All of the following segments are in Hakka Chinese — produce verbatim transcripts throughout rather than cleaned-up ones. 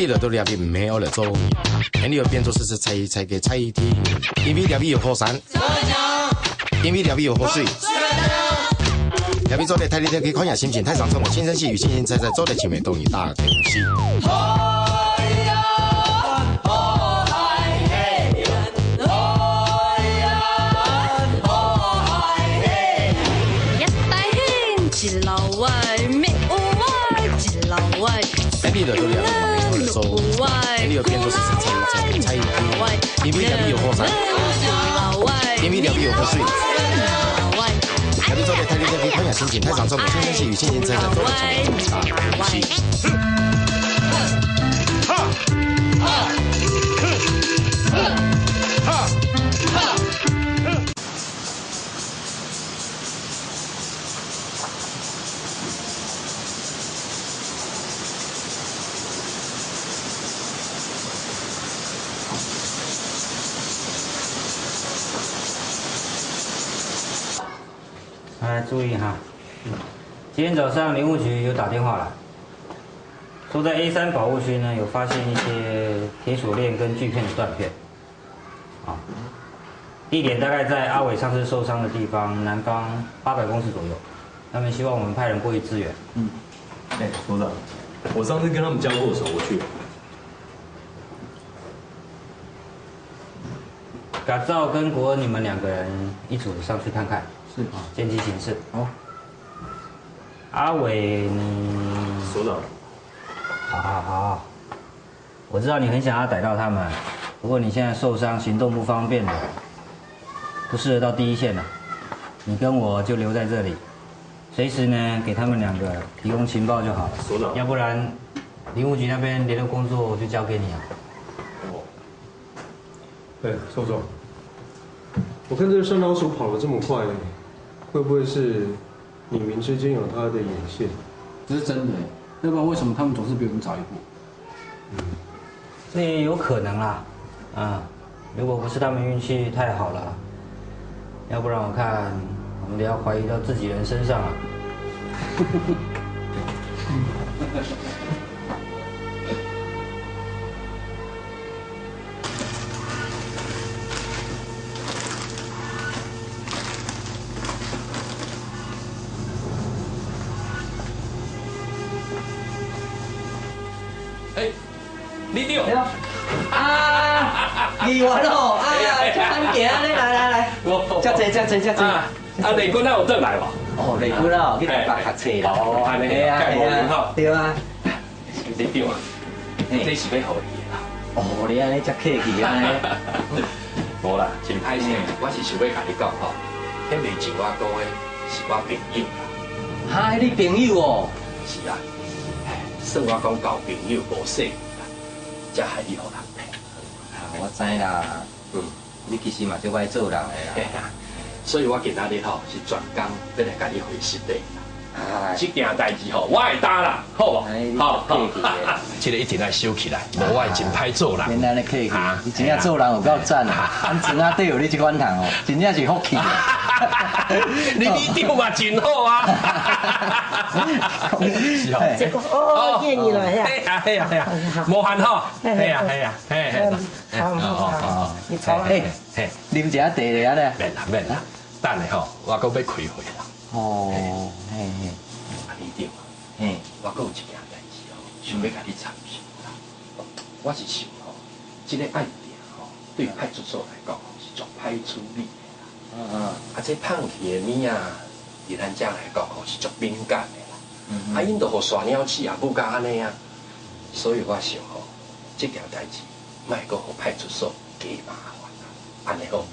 你來到這位毋係愛來做，你愛變做係係菜菜个菜地，因為這位有好山，因為這位有好水，這位做得帶你去看下心情，太上場，我輕聲細語，輕輕菜菜做得請美東你大東西。一大興，一老歪，咩有歪，一老歪。 哎，你來到這位，你愛來做，哎，你愛變做係係菜菜菜地，因為這位有好山，因為這位有好水，這位做得帶你去看下心情，太上場，我輕聲細語，輕輕菜菜做得請美東你大東西。大家注意哈，今天早上林務局有打電話來，說在A三保護區呢，有發現一些鐵鎖鏈跟鋸片的斷片。 啊，地點大概在阿偉上次受傷的地方，南方八百公尺左右。他們希望我們派人過去支援。嗯。哎，所長，我上次跟他們交過手，我去了。改造跟國恩你們兩個人一組上去看看，是。啊，見機行事。好。阿偉，你，所長。好好好。 我知道你很想要逮到他們，不過你現在受傷，行動不方便了，不適合到第一線了。你跟我就留在這裡，隨時呢，給他們兩個提供情報就好了。所長。要不然，林務局那邊聯絡工作就交給你啊。哦。哎，所長，我看這個山老鼠跑得這麼快，會不會是 你們之間有他的眼線。這是真的欸，要不然為什麼他們總是比我們早一步？嗯。這也有可能啦，啊，如果不是他們運氣太好了，要不然我看我們得要懷疑到自己人身上啊。 哎，里長。哎喲，啊，議員哦，啊，哎呀，哎呀。真行啊，你來來來，我，我，遮坐，遮坐，遮坐。啊，啊，麗君啊有轉來無？哦，麗君啊，去台北讀冊啦。哦，按呢，嘿啊，蓋無閒吼。嘿啊，對啊。里長啊，嘿。這是欲予你的啦。哦，你按呢遮客氣按呢。無啦，真歹勢，嘿。我是想欲共你講吼，彼个賣醬仔糕的是我朋友啦。哈，你朋友哦？是啊。 算我講交朋友無細膩啦，才害你予人騙。啊，我知啦。嗯。你其實嘛足歹做人的啦。嘿啊，所以我今仔日吼是專工欲來共你會失禮啦。哎。這件代誌吼，我會擔啦，好無？哎，你好，好。客氣的啦。這个一定愛收起來，無我會真歹做人。免按呢客氣，啊，你真正做人有夠讚啊！嘿啊。按怎啊，對有你這款人哦，真正是福氣啊。你里長嘛真好啊。是哦。嘿。 哦，哦，哦，哦，嘿，你來呀。嘿啊，嘿啊，嘿啊，哎呀，好。無閒吼。嘿，嘿，嘿啊，嘿啊，嘿，嘿，嗯，嘿，好，好，好，好，好。你坐啊。嘿，嘿，啉一下茶咧，按呢。免啦，免啦，等下吼，我閣欲開會啦。哦，嘿，嘿。啊，里長啊，嘿。我閣有一件代誌哦，想欲共你參詳啦。我是想吼，這个案件吼，對派出所來講吼，是足歹處理的啦。嗯，嗯。啊，這拍去的物仔，對咱遮來講吼，是足敏感的啦。嗯，嗯。啊，𪜶都予山鳥鼠仔舞甲按呢啊。所以我想吼，這件代誌，莫閣予派出所加麻煩啊，按呢好。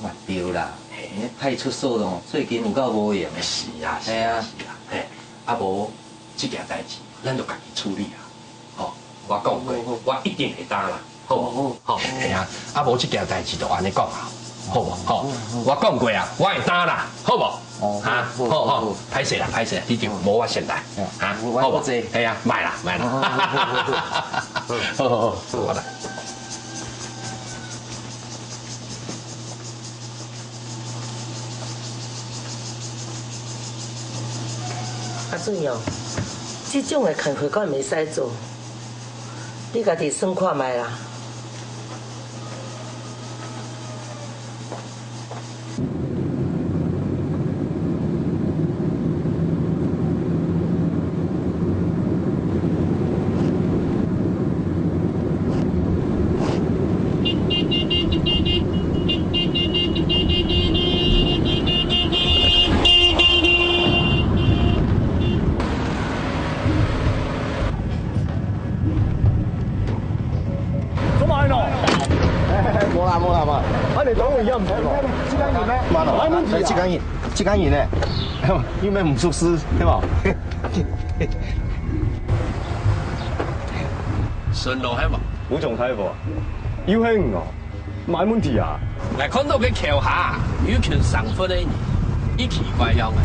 嘛對啦，嘿。派出所咯，最近有夠無閒的。是啊，是啊，嘿啊。是啊，嘿。啊無，這件代誌，咱就家己處理啊。 吼，我講過，好，好，好。我一定會擔啦，好無？好，好。好，嘿啊，啊無這件代誌就按呢講啊，好無？吼，好，好。我講過啊，我會擔啦，好無？哦，哈，好，好，好，好，好。歹勢啦，歹勢啦，里長，好。無我先來，嗯，哈，我，我，好無？我坐。嘿啊，莫啦，莫啦。好，好，好，好，好。好，好，好，好，我來。 阿俊哦，這種的開會敢會使做？你家己算看覓啦。 做麼个呢？哎，無啦，無啦，無啦。啊，你等我一下，毋使咯。這間銀呢？慢咯。哎，這間銀，這間銀呢？又毋係毋出事，對無？順路係無？有狀態無？有閒哦，無問題啊。𠊎看到个橋下有群生份个人，異奇怪樣个。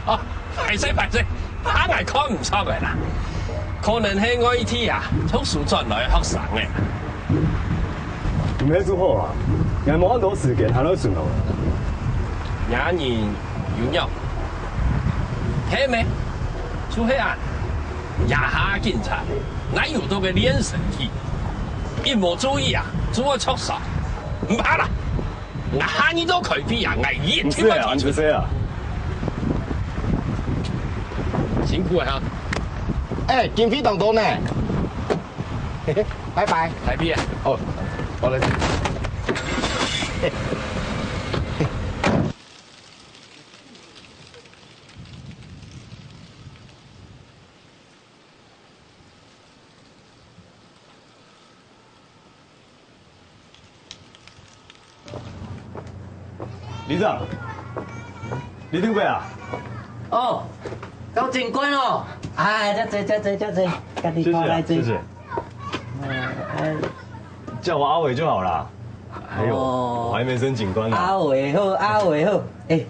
哦，歹勢歹勢，啊，𠊎看毋著个啦，可能係外地啊，讀書轉來个學生仔。毋係就好啊，𠊎無恁多時間還愛巡邏。若人有樣，係咩？就係啊，這下警察哪有到个練身體，一無注意啊，就會著傷，毋怕啦。 𠊎下二到開會啊，𠊎一定會提出。毋使啊，毋使啊。辛苦了哈。哎，經費當多呢。拜拜。台幣啊。哦，好嘞。里長，里長伯啊！哦，到警官哦！哎，遮坐，遮坐，遮坐，家己過來坐。謝謝啊，謝謝。哎，哎。叫我阿偉就好啦。還有，哦。我還沒升警官啦。阿偉好，阿偉好。哎，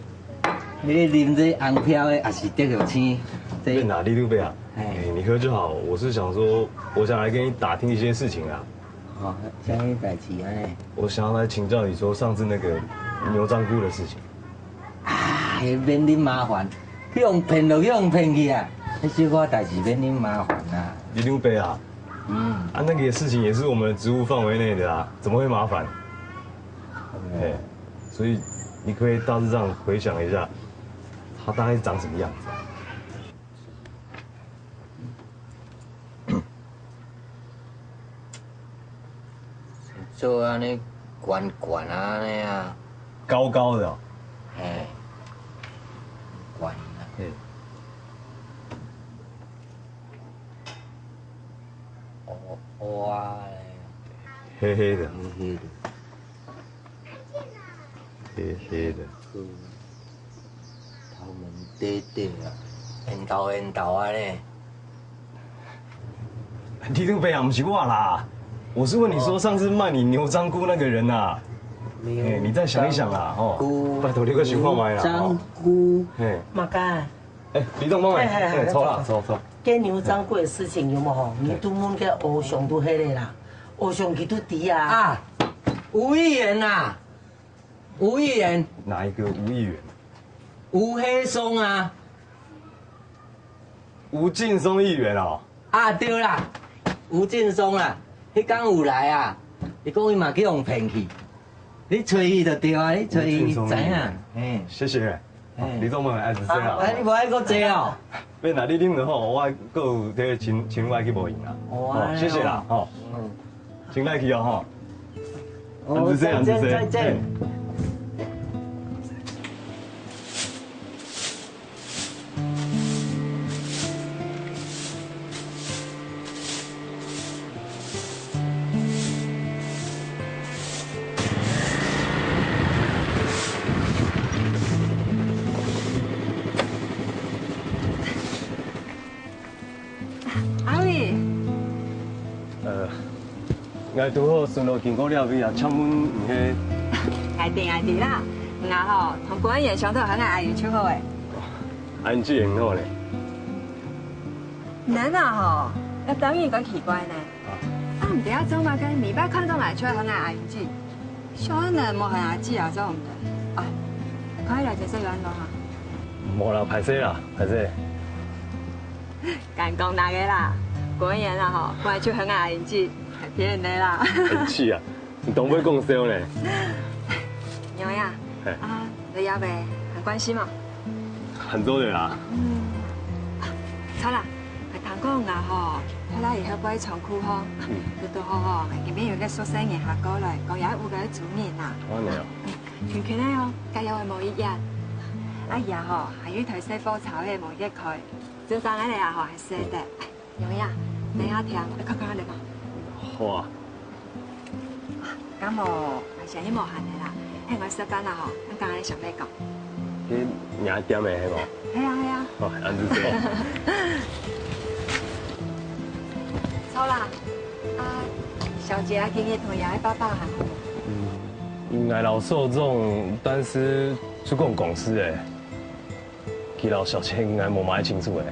你啉這紅標的，也是得著青。這免啦，里長伯啊。哎。哎，你喝就好。我是想說，我想來跟你打聽一些事情啊。 哦，啥物代誌按呢？我想要來請教你說上次那個牛樟菇的事情。啊，彼免恁麻煩，去予騙就去予騙去啊，彼小可代誌免恁麻煩啊。里長伯啊，嗯。啊，那個事情也是我們的職務範圍內的啊，怎麼會麻煩？對。嘿，所以你可不可以大致上回想一下，它大概是長什麼樣子啊？ 做按呢懸懸啊，按呢啊。高高的哦。嘿，懸啊。嗯。烏烏啊。黑黑的。黑黑的。 黑黑的。嗯，頭毛短短啊，圓頭圓頭按呢。里長伯啊，毋是我啦，我是問你說上次賣你牛樟菇那個人啊。牛，哎，你再想一想啦，哦，樟菇。拜託你閣想看覓啦，哦。牛樟菇。嘿。麼个？哎，里長伯，嘿，嘿，嘿，嘿，坐啦，坐，坐。該牛樟菇个事情有無吼？你拄問該歐雄都迄個啦，歐雄佢都知啊。啊，吳議員啊。 吳議員。哪一個吳議員？吳黑松啊。吳勁松議員哦。啊，對啦，吳勁松啦，迄工有來啊，伊講伊嘛去予騙去，你揣伊就對啊，你揣伊知影，嘿。謝謝。 欸。你做麼个愛恁細啊？啊，你無愛閣坐哦？免啦，你啉了吼，我還有這个清，清外去無閒啊。哦，哦，謝謝啦，吼。嗯。清外去哦，吼。哦，恁仔細，恁仔細。再見，再見。嘿。 阿偉。呃，𠊎拄好順路經過這位啊，請問你係？𠊎知，𠊎知啦。𠊎吼，同官員相討，喊𠊎阿姨就好誒。恁仔細，恁好咧。 你啊吼，愛當然較奇怪呢。啊。啊，毋知影做麼个，每擺看到𠊎就會喊𠊎阿姨姊。小人無喊阿姊啊，做毋得。啊，看起來這是有安到哈。無啦，歹勢啦，歹勢。敢講哪个啦？果然啊吼，我就很愛人氣，騙人的啦。人氣啊？你當會講笑呢？有呀，嘿。啊，你要不要很關心嘛？很多人啊。嗯，啊，好啦，聽講啊吼，後來以後不會重哭吼，嗯。多多好好，今天有一個宿舍人客過來，講也有個主人啊。哦，沒有。嗯，聽起來哦，跟以前無一樣。啊，也吼，還有一台細貨車个無一個開。 正常个咧啊吼，還細个。有影，等下聽，看看咧嘛。好啊。敢無，還是你無閒个啦，喊𠊎食飯啦吼，恁剛才想要講。去若店个係無？係啊係啊。哦，恁仔細。好啦，啊，小姐啊，今日同若个爸爸還好無？嗯，𠊎摎秀總單是出去公司个。 佢摎小姐應該無麼个清楚誒。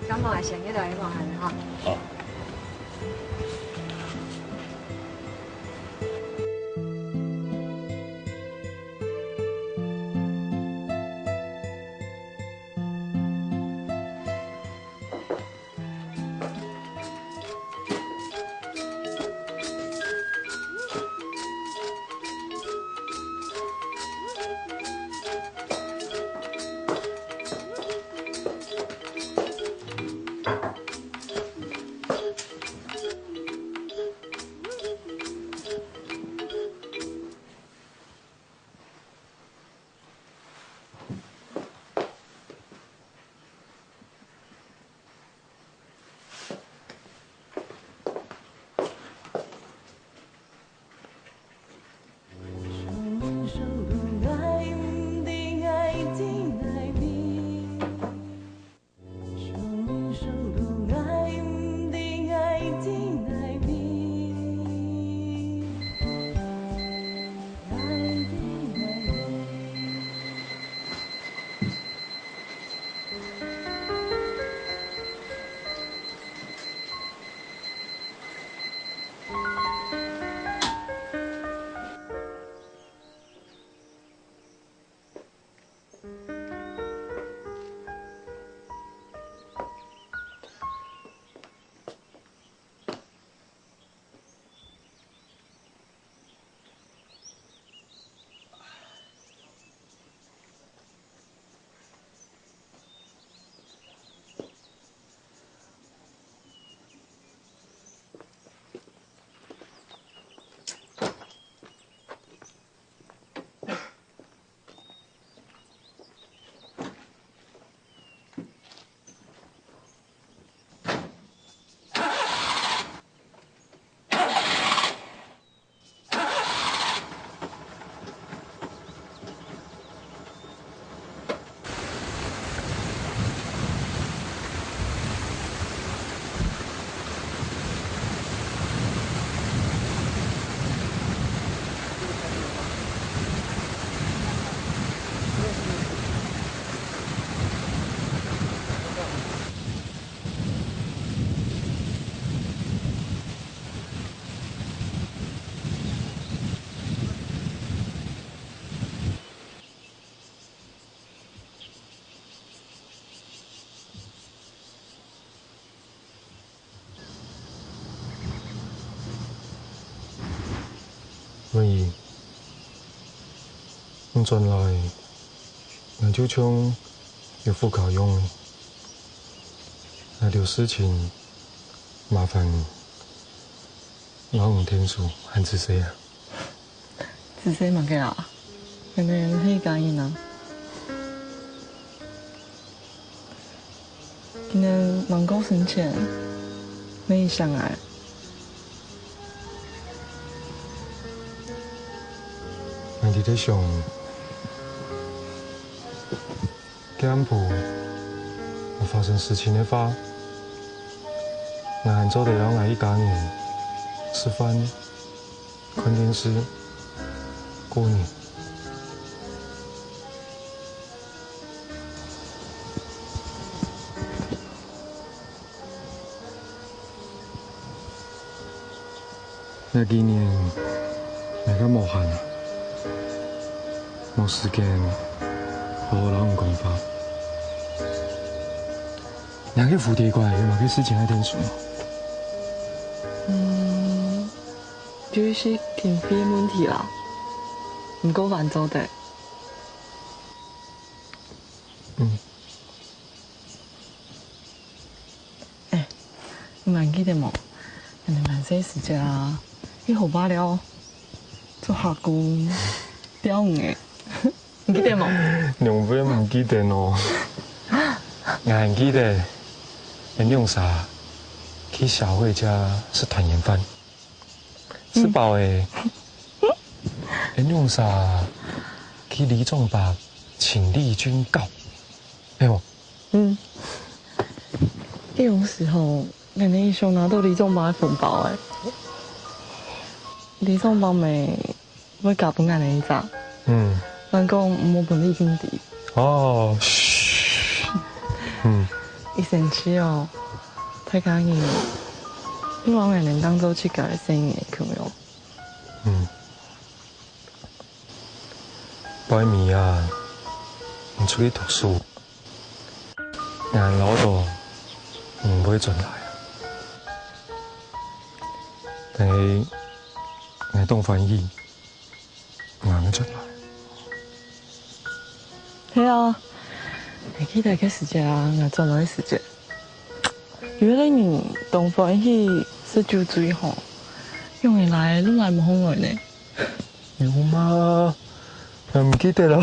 該𠊎先去摎佢問下吼。好。文怡，你轉來，𠊎就像有副家樣了。𠊎有事情麻煩你，摎你𢯭手還仔細啊。 仔細麼个啊？𠊎等係一家人啊。今年吂過生錢，你想𠊎？𠊎在該想，該暗晡若發生事情个話，𠊎還做得摎𠊎一家人食飯、看電視、過年。 這幾年，𠊎較無閒，無時間好好摎你講話。你个蝴蝶怪有麼个事情愛𢯭手無？嗯，有一些經費个問題啦，毋過還做得。嗯。 哎，你還記得無？𠊎等還細時節啊，去河壩尞，做蝦蛄、釣魚仔，你記得無？仰會毋記得呢？𠊎還記得，𠊎兩儕去小慧家食團圓飯，食飽咧，𠊎兩儕去里長伯請麗君搞，係無？ 嗯。該種時候，𠊎等一想拿到里長伯个紅包欸，里長伯乜會加分𠊎等一隻，嗯。還講毋好分你兄弟。哦，噓。嗯。一生氣哦，大家人，你往𠊎等當做自家个細人仔共樣。嗯。 拜二啊，你出去讀書，𠊎老早毋會轉來啊。但係𠊎當歡喜，𠊎會轉來。係啊，𠊎記得該時節啊，𠊎轉來个時節，有一個人當歡喜食酒醉吼，仰會來，路來無好來呢？ 有嗎？我毋記得了。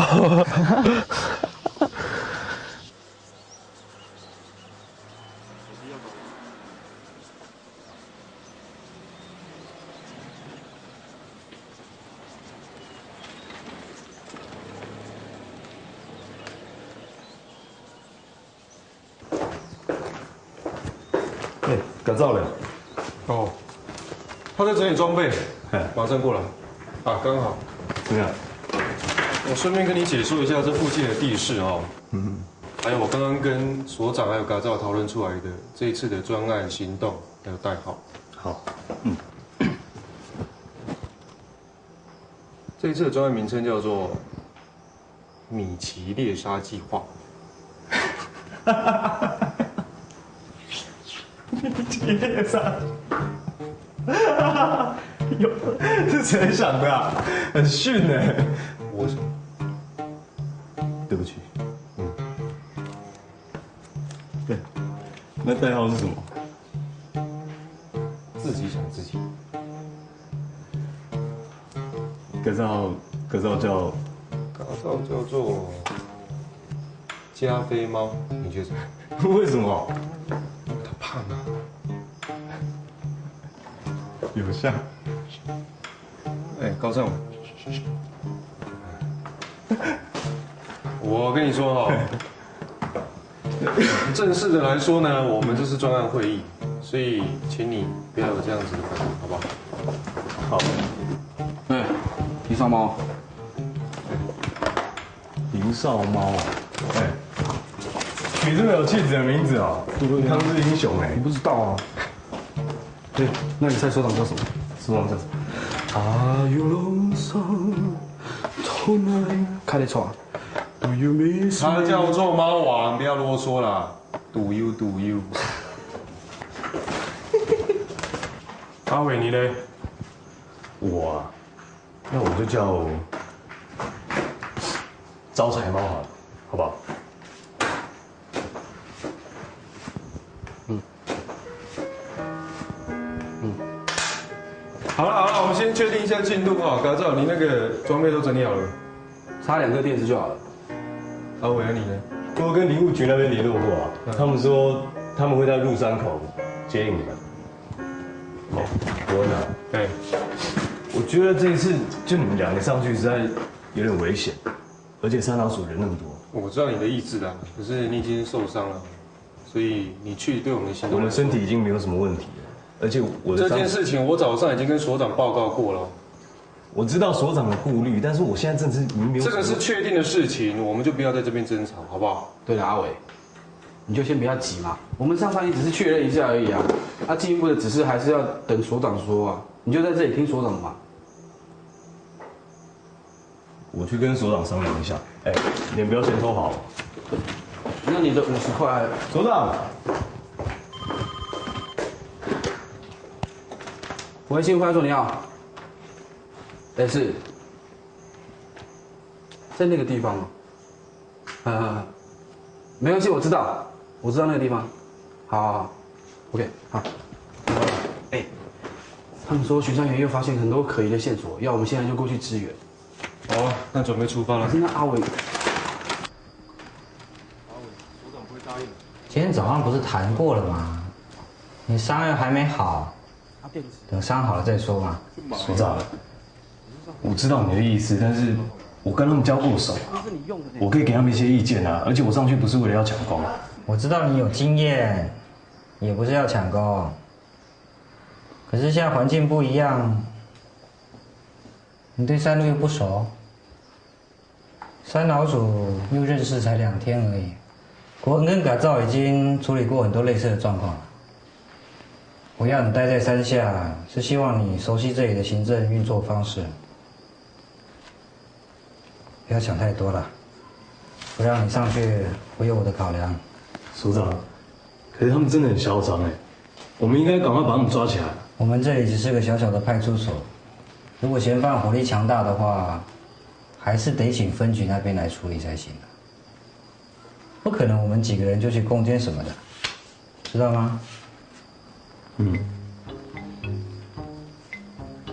哎，趕到了。哦，他在整理裝備，哎，马上过来。啊，刚好。怎么样？我顺便跟你解说一下这附近的地势哦。嗯。还有我刚刚跟所长还有嘎造讨论出来的这一次的专案行动，还有代号。好。嗯。这一次的专案名称叫做 米奇猎杀计划。米奇猎杀，有，是谁想的啊？很逊欸。我是，对不起。嗯。对，那代号是什么？ 自己想自己。改造，改造叫，改造叫做加菲猫，你觉得怎么样？为什么？他胖啊。有像。哎，高尚。我跟你说哦， 正式的来说呢，我们这是专案会议，所以请你不要有这样子的反应，好不好？好。哎，林少猫。林少猫啊，哎，取这么有气质的名字啊，抗日英雄哎。我不知道啊。对，那你猜所长叫什么？所长叫什么？啊，有龙上，头来。看得出啊。Do you miss me？他叫做猫王，不要啰嗦啦。Do you？Do you？阿伟，你嘞？我啊，那我就叫招财猫好了，好不好？嗯。 嗯。好了好了，我们先确定一下进度哈。嘎造，你那个装备都整理好了？差两个电视就好了。阿伟啊，你呢？我跟林务局那边联络过啊，嗯。他们说他们会在入山口接应你们。哦，伯恩啊，哎。我觉得这一次就你们两个上去实在有点危险，而且山老鼠人那么多。我知道你的意志啦，可是你已经受伤了。 所以你去对我们的行动来说，我们身体已经没有什么问题了，而且我的伤，这件事情我早上已经跟所长报告过了。我知道所长的顾虑，但是我现在正是没有什么，这个是确定的事情，我们就不要在这边争吵，好不好？对了，阿伟，你就先不要急嘛。我们上上也只是确认一下而已啊。啊，进一步的指示还是要等所长说啊。你就在这里听所长的嘛。我去跟所长商量一下。哎，你们不要先收好。那你的五十块，所长，我回信回来说你要，但是在那个地方哦。嗯，没关系，我知道，我知道那个地方。好，好，好，OK，好。哎，他们说巡山员又发现很多可疑的线索，要我们现在就过去支援。好啊，那准备出发了。可是那阿伟，阿伟，所长不会答应的。今天早上不是谈过了吗？你伤又还没好，等伤好了再说嘛。所长，我知道你的意思，但是我跟他们交过手啊，我可以给他们一些意见啊，而且我上去不是为了要抢功。我知道你有经验，也不是要抢功，可是现在环境不一样，你对山路又不熟，山老鼠又认识才两天而已，国恩跟改造已经处理过很多类似的状况了。我要你待在山下，是希望你熟悉这里的行政运作方式。不要想太多了，我让你上去，我有我的考量。所长，可是他们真的很嚣张哎，我们应该赶快把他们抓起来。我们这里只是个小小的派出所，如果嫌犯火力强大的话，还是得请分局那边来处理才行啊。不可能我们几个人就去攻坚什么的，知道吗？嗯。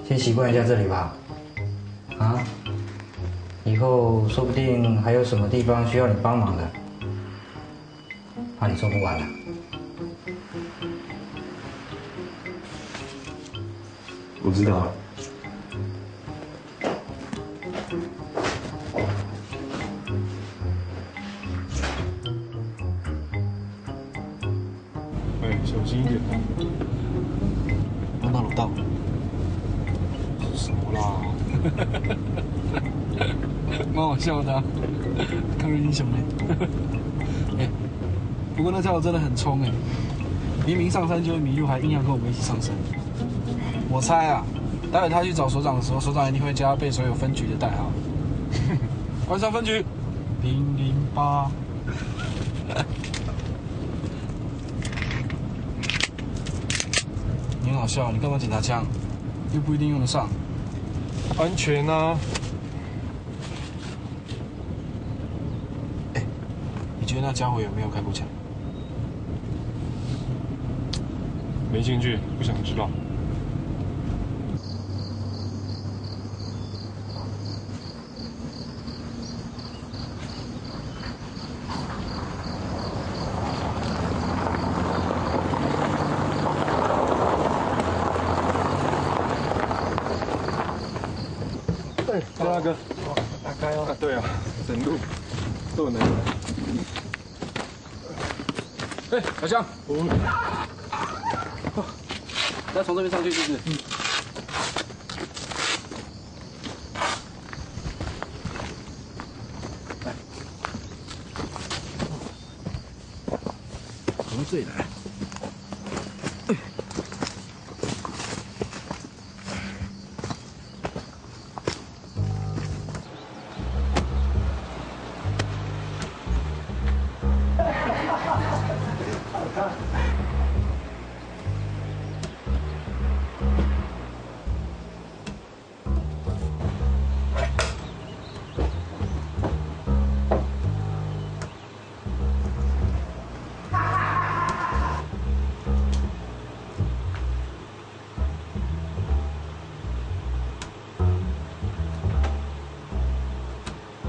先习惯一下这里吧。啊？以后说不定还有什么地方需要你帮忙的，怕你做不完了。我知道了。哎，小心一点哦。刚到楼道。什么啦？蛮好笑的啊，抗日英雄呢。哎，不过那家伙真的很冲哎，明明上山就会迷路，还硬要跟我们一起上山。我猜啊，待会他去找所长的时候，所长一定会叫他背所有分局的代号。关山分局，零零八。你很好笑，你干嘛检查枪？又不一定用得上。安全啊。哎，你觉得那家伙有没有开过枪？没兴趣，不想知道。哎，大哥。大概哦。啊，对啊，整路都有能人。哎，小强。哦。要从这边上去是不是？嗯。来。从这里来。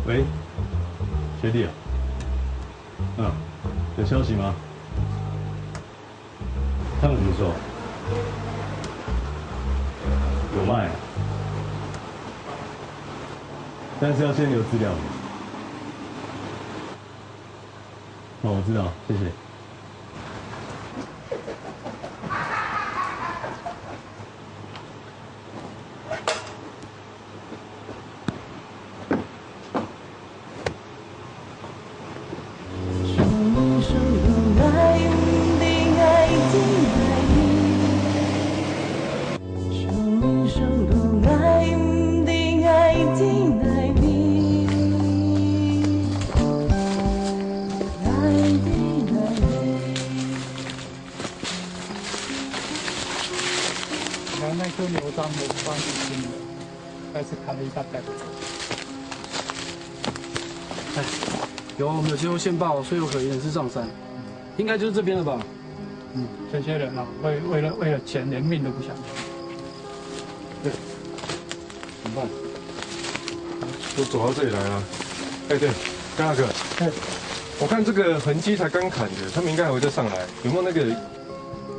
喂，学弟啊，嗯，有消息吗？他们怎么说？有卖啊，但是要先留资料。哦，我知道，谢谢。然后那颗牛樟的地方已经开始开了一大段。哎，有，我们有接获线报，说有可疑人士上山，应该就是这边了吧？嗯，这些人啊，为为了为了钱，连命都不想。对，怎么办？都走到这里来了。哎，对，刚大哥，哎，我看这个痕迹才刚砍的，他们应该还会再上来，有没有那个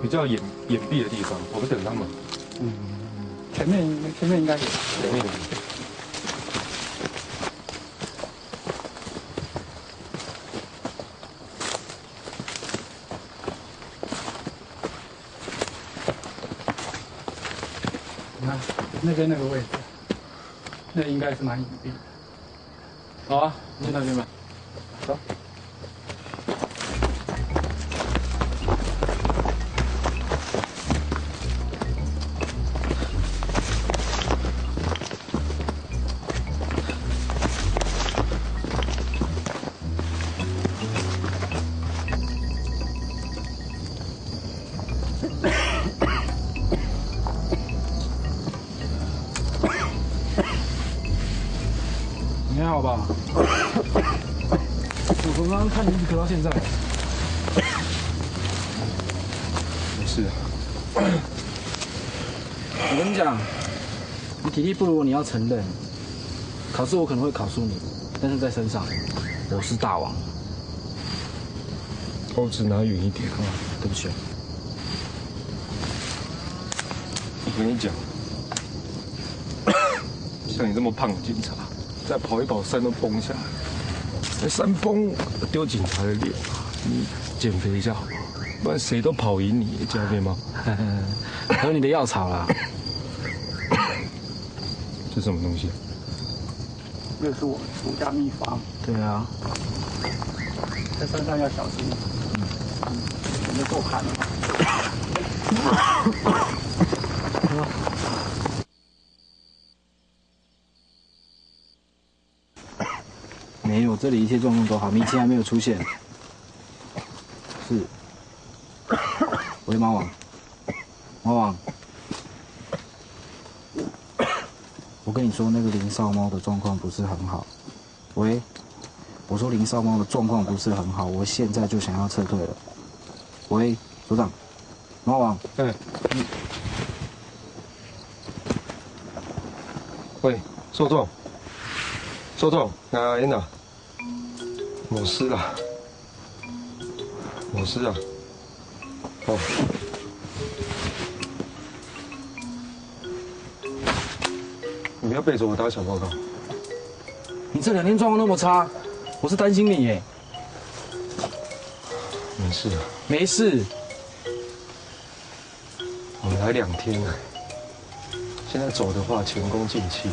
比较隐隐蔽的地方？我们等他们。嗯，前面前面应该有。前面。你看那边那个位置，那应该是蛮隐蔽的。好啊，去那边吧。走。你还好吧？我刚刚看你一直咳到现在。没事啊。我跟你讲，你体力不如我，你要承认。考试我可能会考输你，但是在山上，我是大王。猴子拿远一点。啊，对不起。我跟你讲，像你这么胖的警察，再跑一跑，山都崩下来。哎，山崩丢警察的脸，你减肥一下好不好？不然谁都跑赢你，知道吗？喝你的药草啦。这什么东西？这是我们独家秘方。对啊。在山上要小心，我们够砍了。没有，这里一切状况都好，迷情还没有出现。是。喂，猫王，猫王，我跟你说，那个林少猫的状况不是很好。喂，我说林少猫的状况不是很好，我现在就想要撤退了。喂，所长，猫王，哎，喂，所长，所长，啊，你哪？ 没事啦，没事啊。哦，你不要背着我打小报告。你这两天状况那么差，我是担心你耶。没事啊。没事。 我们来两天了，现在走的话前功尽弃。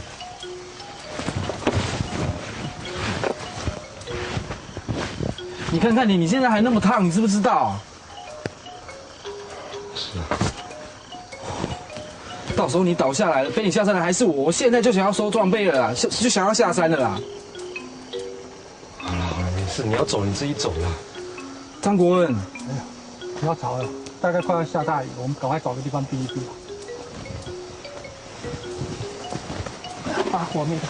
你看看你，你现在还那么烫，你知不知道？是啊。到时候你倒下来了，背你下山的还是我，我现在就想要收装备了啦，就就想要下山了啦。 好了好了，没事，你要走你自己走啦。张国文，哎呀，不要吵了，大概快要下大雨了，我们赶快找个地方避一避。把火灭掉。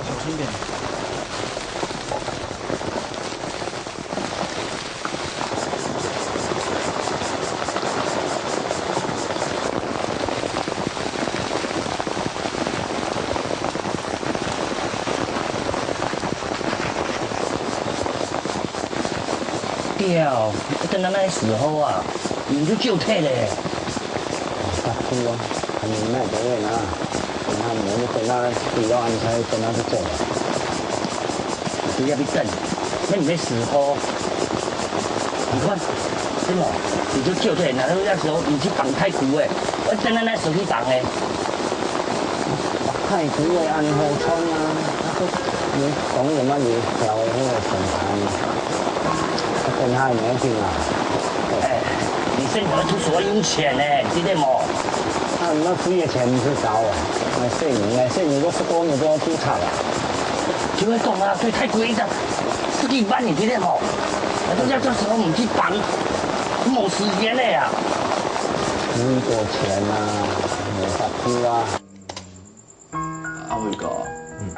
小心点。 表，等到那个时候啊，你就救退了。大哥啊，你那个人啊，你看我们等他不要安排，等他就走了。不要去等，那你没时候。你看，真的，你就救退，然后那时候你去绑太古哎，我等到那时候去绑哎。太古哎，安好穿啊，他说你講有麼个條那個審查呢？他跟他也沒有聽啊。哎，你細人仔讀書愛用錢呢，你知得無？那那費个錢毋係少啊，那細人，那細人都不多，你都要注冊啊。就係講啊，對太貴一隻，十幾萬你知得無？那都要到時候你去辦，無時間了呀。幾多錢啊？沒法度啊。阿偉哥，嗯，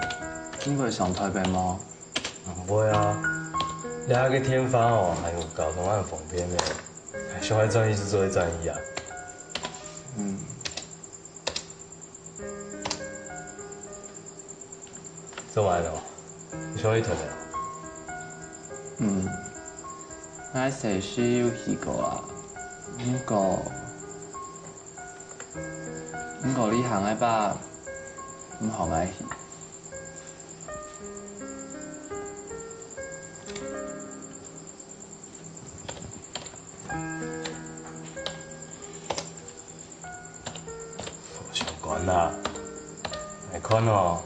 你會想台北嗎？毋會啊，這下个電話哦，還有交通恁方便呢，想愛轉去就做得轉去啊。嗯。做麼个哦？你想去台北啊？嗯，𠊎細時有去過啊，毋過，毋過旅行該擺，毋好𠊎去。 無相關啦。𠊎看哦，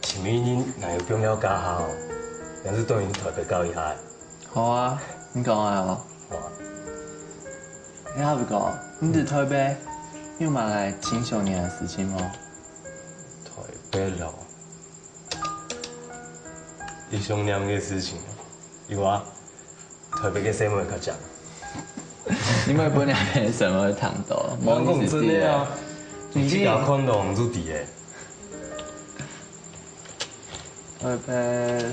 尋一人若有必要加下哦，還係轉去台北教一下。好啊，你講啊哦。好啊。你好，哥，你在台北有麼个盡想念个事情無？台北咯，你想念个事情有啊。 台北个細妹較靚。你莫分人个細妹聽到，我講真个啊，你自家看到毋就知个。台北，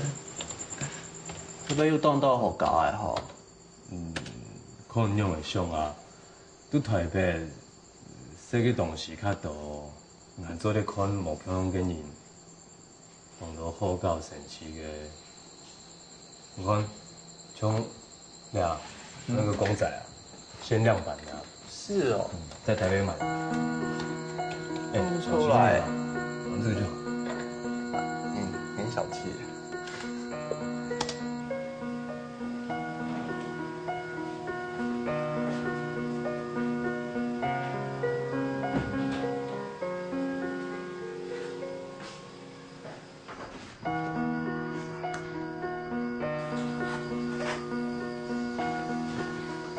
台北有當多好搞个吼。嗯，看仰仔想啊，在台北，識个東西較多，𠊎做得看無共樣个人。 當多好搞神奇个。你看，像這啊，那個公仔啊，限量版的啊。是哦。嗯，在台北買的。哎，看不出來。小心一點啊，玩這個就好。嗯，很小氣。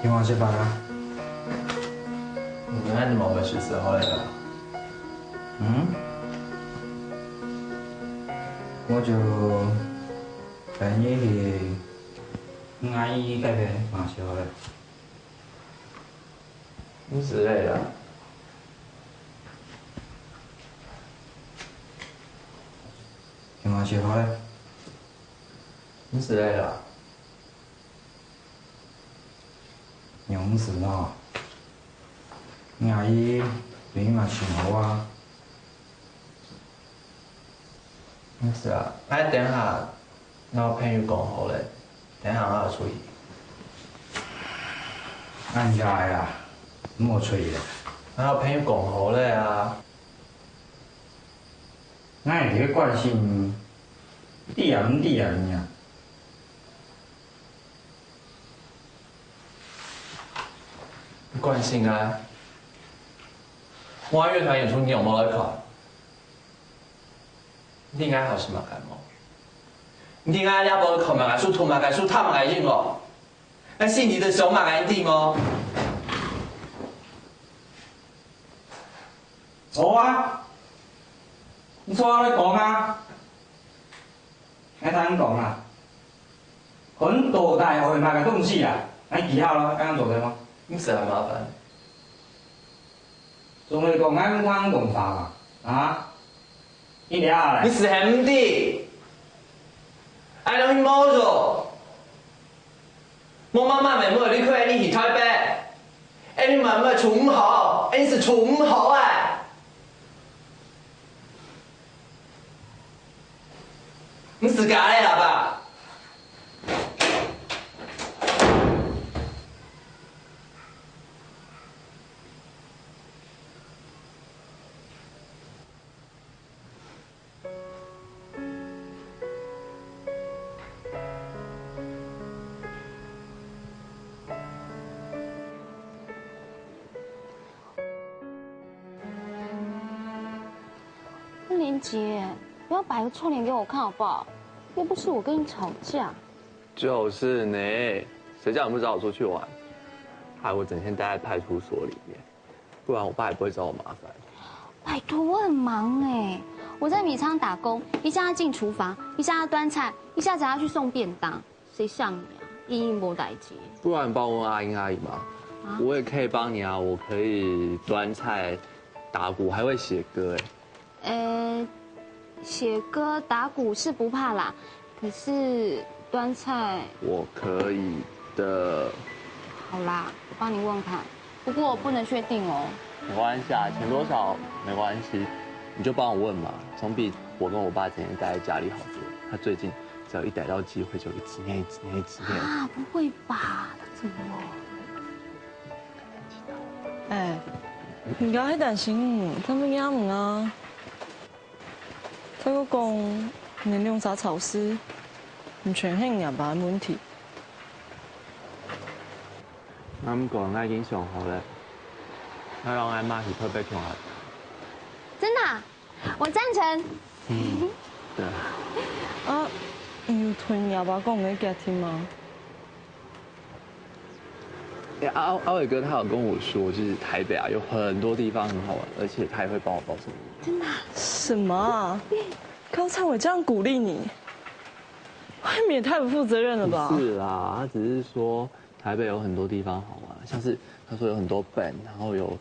今晚食飯啊？嗯，恁你無愛食就好了啦。嗯？我就帶你去，嗯，阿姨該片買就好了。 毋使了啦。今晚食好了。毋使了啦。仰毋使呢？你阿姨對你嘛盡好啊。 毋使啊，𠊎等下摎朋友講好了，等下𠊎愛出去。恁樣个啊，毋好出去了。𠊎摎朋友講好了啊。𠊎會關心你，知啊毋知啊你啊？你關心啊？我樂團演出你有無來看？ 你知𠊎好食麼个無？你知𠊎這擺看麼个書、讀麼个書、讀麼个音樂？𠊎心裡在想麼个，你知無？好啊，你坐下來講啊！𠊎聽你講啊！看你到底愛麼个東西啊！𠊎記好了，恁樣做得無？你使恁麻煩。 總係講𠊎毋聽講法嘛，啊？你這下來。你係毋知，愛落去無做。莫媽媽妹妹離開你去台北，你妹妹處毋好，你係處毋好啊！你自家來啦吧！ 林姐，不要摆个臭脸给我看好不好？又不是我跟你吵架。就是呢，谁叫你不找我出去玩？害我整天待在派出所里面，不然我爸也不会找我麻烦。拜托，我很忙哎，我在米仓打工，一下要进厨房，一下要端菜，一下子还要去送便当，谁像你啊？一定无代志。不然你帮我问阿英阿姨嘛，我也可以帮你啊，我可以端菜、打鼓，还会写歌哎。呃，写歌打鼓是不怕啦，可是端菜……我可以的。好啦，我帮你问看，不过我不能确定哦。没关系啊，钱多少没关系，你就帮我问嘛，总比我跟我爸整天待在家里好多。他最近只要一逮到机会就一直念、一直念、一直念。啊，不会吧？他怎么了？哎，你家迄担心，根本也毋啊。再个讲，你兩儕吵事，毋全係你阿爸个問題。那毋過，我已經想好了，要讓阿媽去特別窮啊。真的啊、我赞成。對。啊，你有同你阿爸講个決定嗎？哎，阿阿伟哥他有跟我说，就是台北啊有很多地方很好玩，而且他也会帮我报什么。真的啊、什么啊？高昌伟这样鼓励你，未免也太不负责任了吧？不是啦，他只是说台北有很多地方好玩，像是他说有很多 band，然后有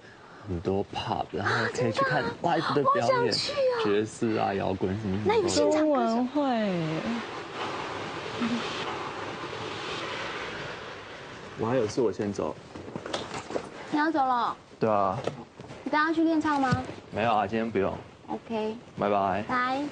很多 pub，然后可以去看 live 的表演，好想去哦爵士啊、摇滚什么什么都有。那有现场中文会。我还有事，我先走。你要走了？对啊，你等下去练唱吗没有啊，今天不用，？OK，拜拜。拜。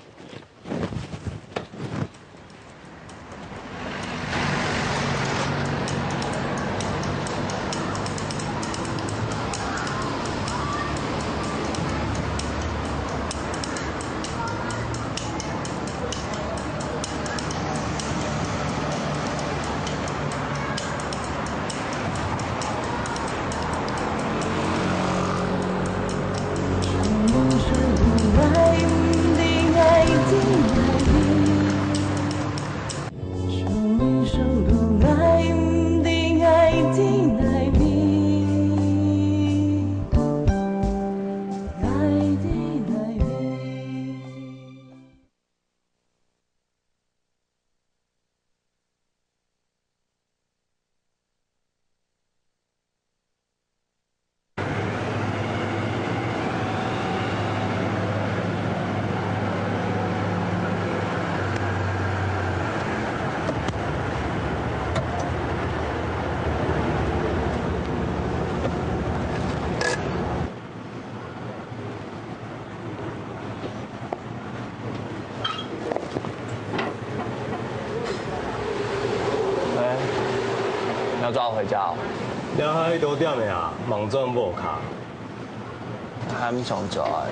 哎，你要抓我回家哦？你愛去佗點个啊？望轉屋下。還毋想走啊？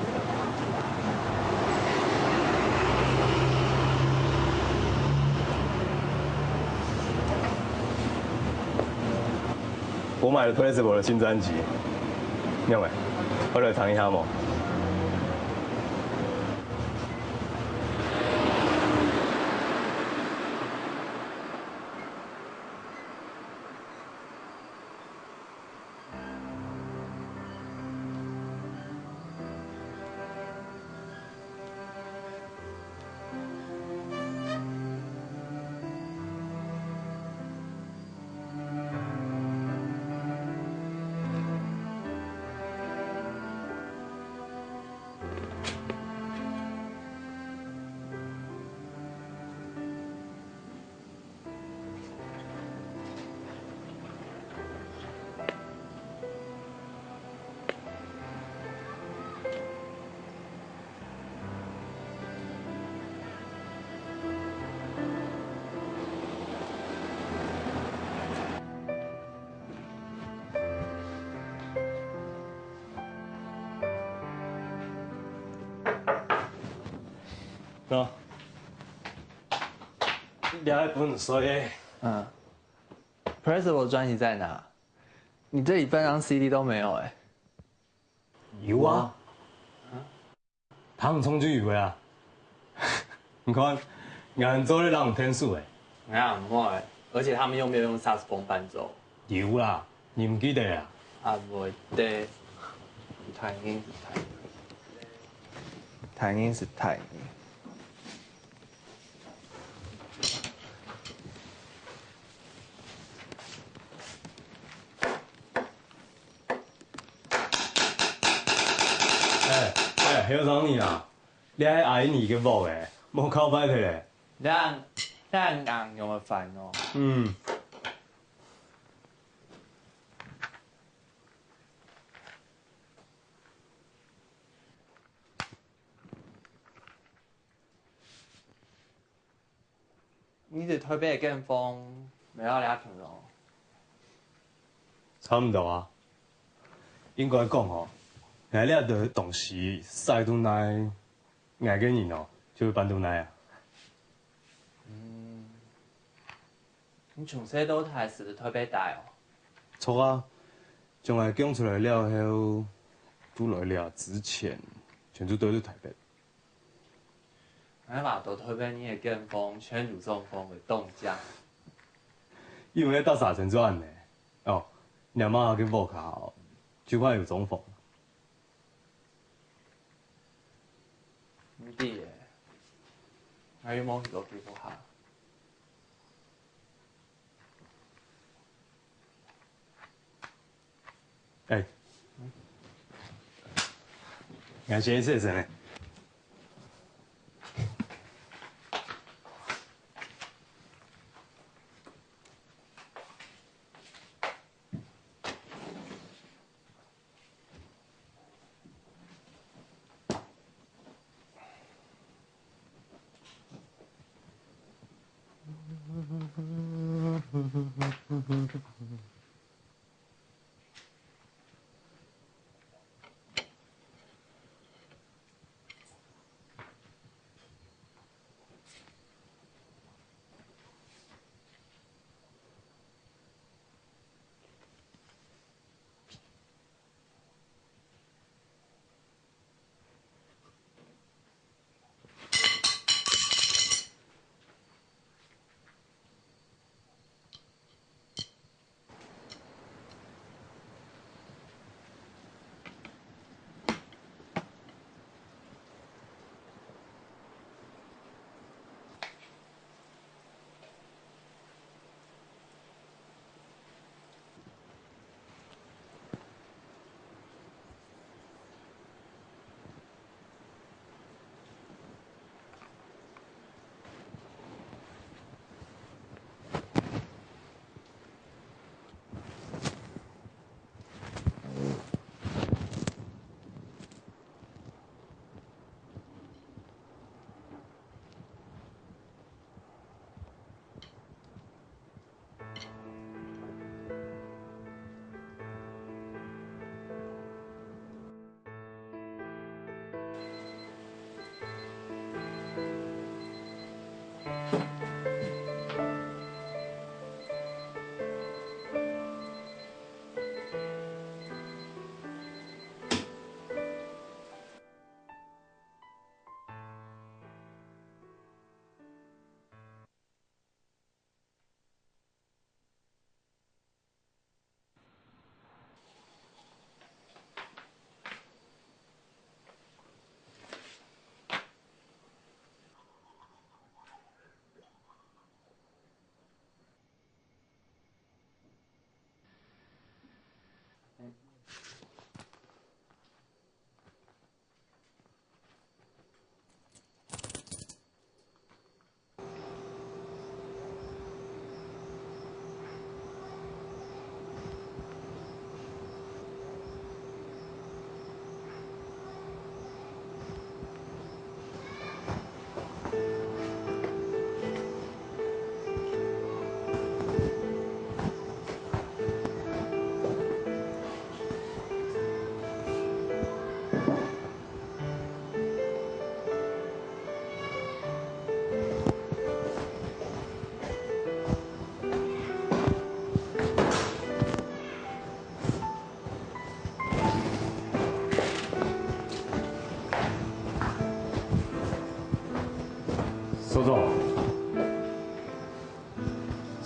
我買了 Plausible 的新專輯，亮偉，要來聽一下無？喏，你还不能睡耶？嗯，Plausible 专辑在哪？你这里半张 C D 都没有哎。有啊，唐冲就有了啊。你看，𠊎做得摎你𢯭手欸。啊，毋會，而且他們又沒有用薩克斯風伴奏。有啦，你毋記得啊？啊，毋會，對，太硬，太硬，太硬是太硬。哎哎，還有張你啊！ 這係阿姨你个屋欸，莫搞壞忒咧。這樣，這樣恁樣會煩哦。嗯。你在台北个間房，無愛這間咯？差毋多啊。應該講吼，𠊎這兜東西徙到哪，𠊎个人哦，就會搬到哪啊。嗯，你從細到大係在台北戴哦？著啊，從𠊎降出來了後，到來這之前，全部都在台北。 𠊎嘛都台北你个間房全有裝潢个當家。因為大廈全做恁呢。哦，你阿媽个屋下就快有裝潢。毋知欸，𠊎又無去過佢屋下。 哎，𠊎先去洗身咧。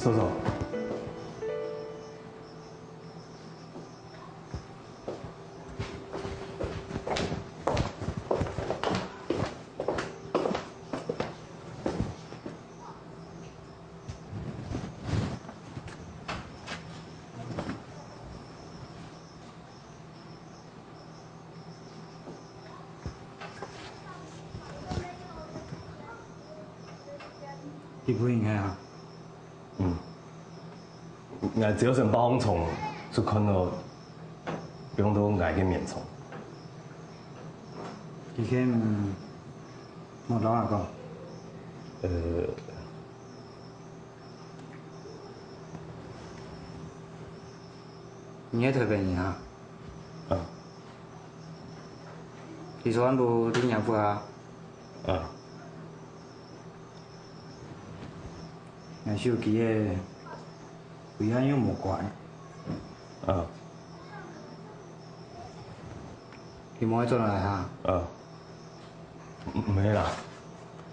坐坐。 你不應該啊。嗯。𠊎朝晨八點鐘就看到放到𠊎个眠床。佢个，嗯，無同𠊎講。呃。你係台北人啊？啊。 你昨暗晡在若屋下？啊。𠊎手機仔，為啥又無關？啊。你無愛轉來哈？啊。毋係啦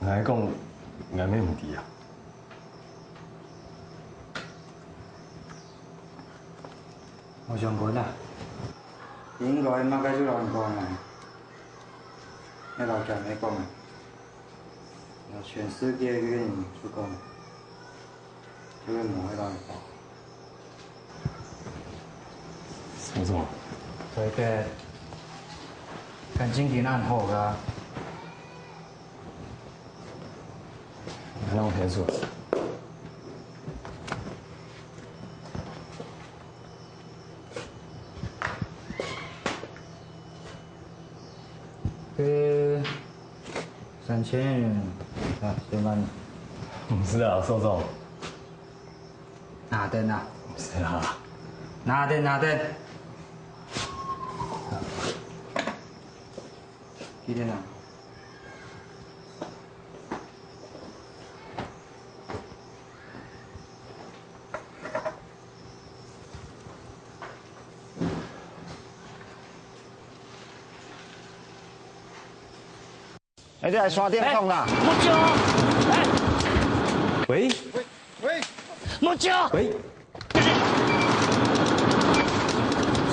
，𠊎講，𠊎乜毋知啊。 無相干啦，你應該麼个就摎人講啊，愛摎厥姆講啊，摎全世界个人就講，就係無愛摎人講。我說，所以个，感情真難好个。 讓我騙錯。這三千元啊，先幫你。毋係啊，邵總。拿等啊。毋係啊。拿等，拿等。幾點啊？ 哎，這係山頂洞啦。哎，莫照！哎。喂？喂？莫照！喂？是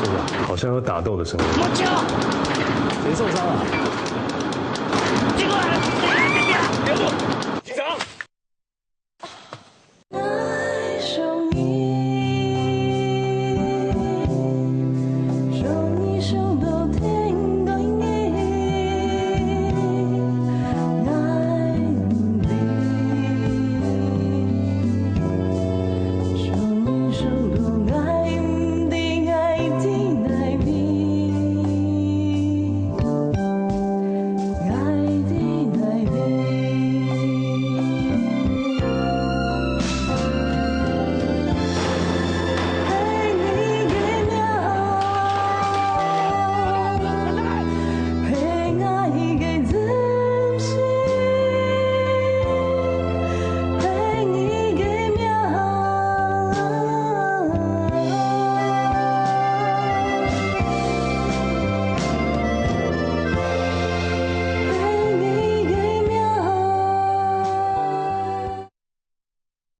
不是啊？好像有打鬥的聲音。莫照！誰受傷了？這個，等一下，等一下，不要動！警察！